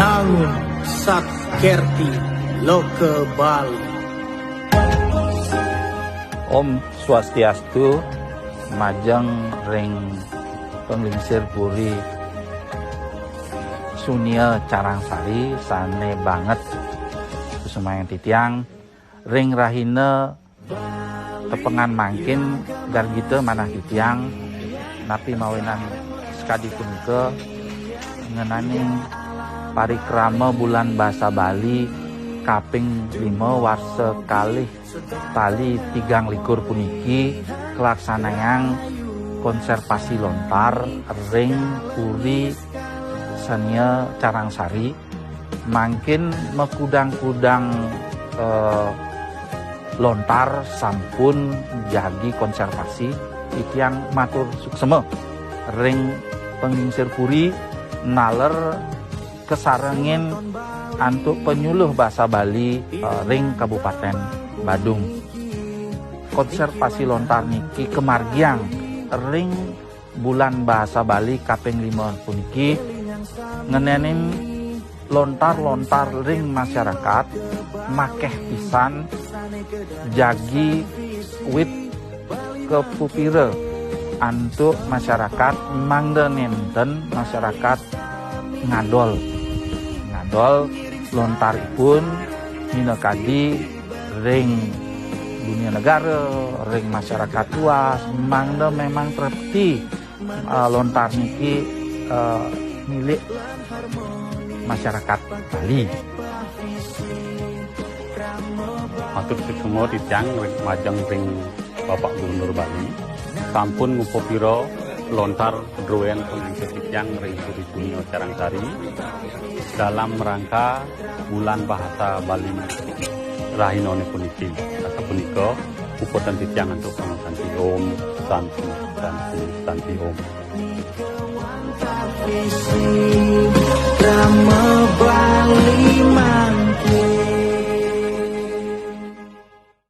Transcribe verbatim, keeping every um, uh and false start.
Angun Sat Kerti Loka Bali. Om Swastiastu, majeng ring panglingsir puri Sunia Carangsari, sane banget kusumayang titiang ring rahina tepengan mangkin gargita manah titiang, napi mawinan sakadi punika ngenaning parikrama Bulan Basa Bali kaping lima warsa kalih tali tigang likur puniki kalaksanayang konservasi lontar ring Puri Sania Carangsari. Mangkin makudang-kudang, eh, lontar sampun jagi konservasi, titiang matur suksema ring panglingsir puri naler kasarengin antuk panyuluh basa Bali, eh, ring Kabupaten Badung. Konservasi lontar niki kamargiang ring Bulan Basa Bali kaping lima puniki ngenenin lontar-lontar ring masyarakat, makeh pisan jagi wit kapupira antuk masyarakat, mangda nenten masyarakat ngadol. Ngadol lontaripun minakadi ring dunia negara, ring masyarakat luas, mangda memang trepti, eh, lontar niki, eh, milik masyarakat Bali. Matur suksema titiang ring majeng ring Bapak Gubernur Bali. Sampun ngupapira lontar druen panglingsir titiang ring Puri Sania Carangsari dalam rangka Bulan Bahasa Bali rahinane puniki. Sapunika puputang titiang antuk pamungkasi. Om Santi, Santi, Santi Om.